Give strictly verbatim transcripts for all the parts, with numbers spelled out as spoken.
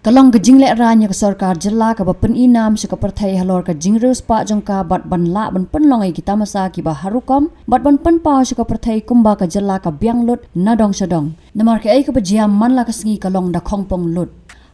Ka long ka jinglehrain ïa ka sorkar jylla kaba pyni nam sha ka pyrthei halor ka jingriewspah jong ka bad ban lah ban pynlong ïa ki tamasa kiba har rukom bad ban pynpaw sha ka pyrthei kumba ka jylla ka biang lut na dong sha dong. Namar kaei kaba jia man la ka sngi ka long da khongpong lut.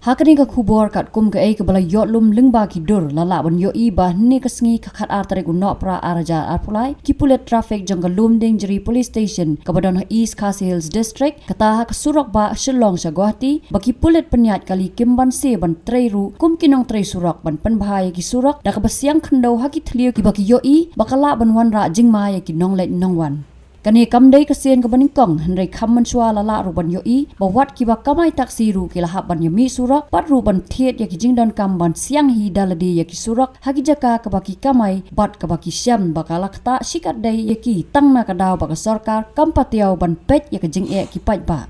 Ha kane ka khubor katkum kaei kaba la ïoh lum lyngba ki dur la lah ban ïohi ba hynne ka sngi ka khatar tarik u Nohprah arhajar arphew lai ki pulit traffic jong ka Lumdiengjri Police Station kaba don ha East Khasi Hills District kata ha ka surok ba Shillong sha Guwahati ba ki pulit pynïaid kali kim banse ban trei ruh kum ki nongtrei surok ban pynbha ïa ki surok da kaba siang khyndew ha ki thliew kiba ki ïohi ba ka lah ban wanrah jingma ïa ki nongleit nongwan. Kane kam dei ka sien kaba nyngkong hynrei kham mynshuwa la lah ruh ban ïohi ba wat kiba kamai taxi ruh ki la hap ban ïamih surok bad ruh ban thied ïa ki jingdonkam ban siang hi da lade ïa ki surok ha ki jaka kaba ki kamai bad kaba ki shem ba ka la ktah shikatdei ïa ki tang na ka daw ba ka sorkar kam patiaw ban peit ïa ka jingeh ki paidbah.